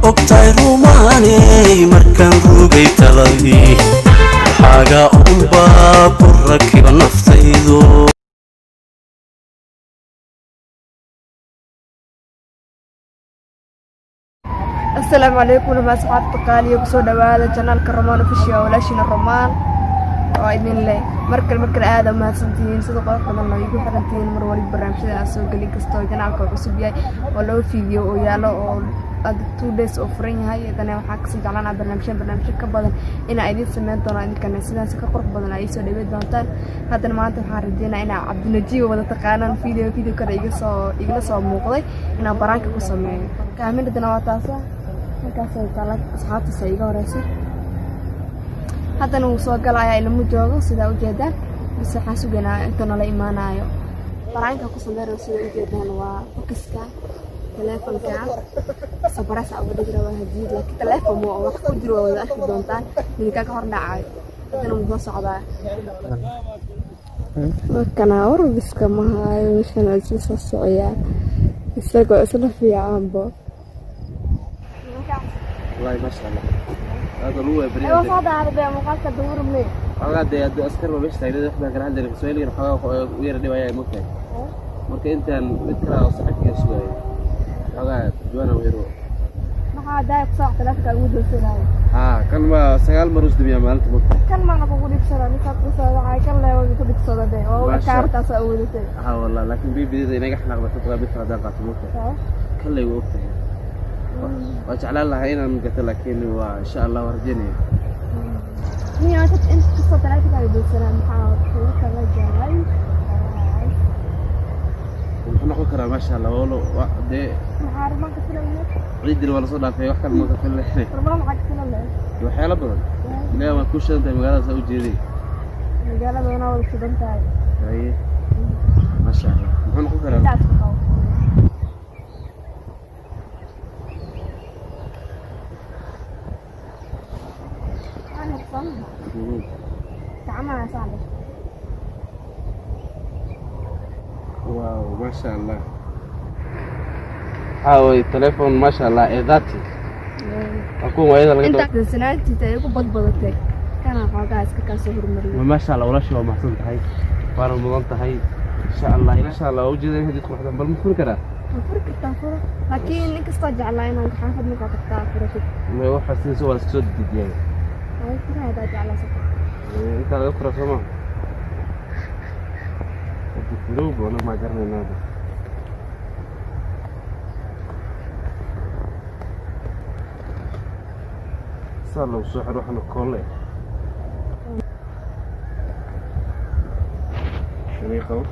Ogtahay rumaaney, markaan rugay taladii, waxaaga unbaa ku rakiba naftaydu. Asalaamu calaykum dhamaan asxaabta qaaliya, kusoo dhawaada channelka Romaan Official. Walaashiina Romaan oo idin leh markale aada umahadsantihiin sida qurux badan oo igu xirantihiin mar waliba barnaamijyada aan soo gelin. Kastoo channelka cusub yahay oo laba video oo yaalo oo hadda 2 days oo furan yahay, haddana waxaa kasii jeclaanaa barnaamijyo ka badan inaa idiin sameyn doono, idinkana sidaas ka qurux badan ay soo dhaweyn doontaan. Haddana maanta waxaan rajeynaa inaa Cabdinajiib wada taqaanaan, video kale iga soo igala soo muuqday, inaan pranka ku sameeyo. Kaaminadana waa taasa markaas taala, asxaabtiisa iga horeysay. Haddana wuu soo galayaa, ilmo joogo sidaa ujeedaan, bise waxaan sugaynaa inta nala imaanayo. Pranka ku sameynaya sida ujeedaan waa bokiska teleefonka, surprise uga dhigi rabaa hadiyad, laakiin teleefon oo wax ku jiro waa wada arki doontaan, midkaa ka hor dhacayo. Haddana wuu soo socdaa. Markana warbiska ma hayo, meeshan waa isla soo socoyaa isagoo isla fiicanbo. Wallahi maasha Allah, aad lagu Ewa. Bariya. Soo daahday muuqaalka dawrme. Xoogaa dee hadda askar ba meesha taagneed, wax baan kala hadlayna. Kiswahiligan xoogaa u yara dhibaya, mogtahay. Marka intaan mid kale oo saaxiibkiga sugaayo, xoogaa turjuwaana u yaro. Maxaa daaya ku saac teleefonka ugu doosanayo? Haa, kan waa 9 mar usdamiyaa maalinta, mogtahay. Kan maana kugu dhibsada ninkaad ku soo wacay, kan leewa ku dhibsada de oo Maasha. kaartaas aa wadatay. Haa wallah, laakiin bibidida inaga xanaaqda ka baqaa mid kale haddaan qaato, mogtahay. Kan laygu ogtahay, waa jeclaan lahaa inaan gato, laakiin waa insha Allah waa rajeynaya. Niyo inta kastoo teleefonkaaga doorsanaa, maxaa kugu kala jaray? Wuxuu noqon karaa maasha Allah walo dee. Maxaa rumaanka filayo? Ciidina waa lasoo dhaafay, wax kale ma ka filan. Rumaan maxaa ka filan leh? Waxyaalo badan ilaahi waa ku shidan tahay magaalada, saa u jeeday. Magaalada wana wada shidan tahay. Haye, maasha Allah, muxuu noqon karaa? Intaas ku qabo. Waxaan hubsan gacmaha saan dheh. Wow, maasha Allah, waxaa waye telephone maasha Allah ee dhati waa kuwan waayada laga Intaa dansanaantiisa ay ugu badbadatay, kana xoogaa iska kaa soo hormariyay. Maasha Allah, walaashii waa mahadsan tahay, waana mudan tahay insha Allah. Insha Allah waa ujeeda in hadid quruxdan, bal ma furi karaa? Ma furi kartaa, furo, laakiin inkastoo jeclaa inaan xaafad markaa tagtaa furatid. Ma waxa sidiisa waa la iska soo dedejiyay. Ay fura hadaa jeclaysata. Intaa laga fura soo maha. Hadi furowba anaga maa garanaynaa. Saa lagu soo xiro waxaana koolle inay qabo.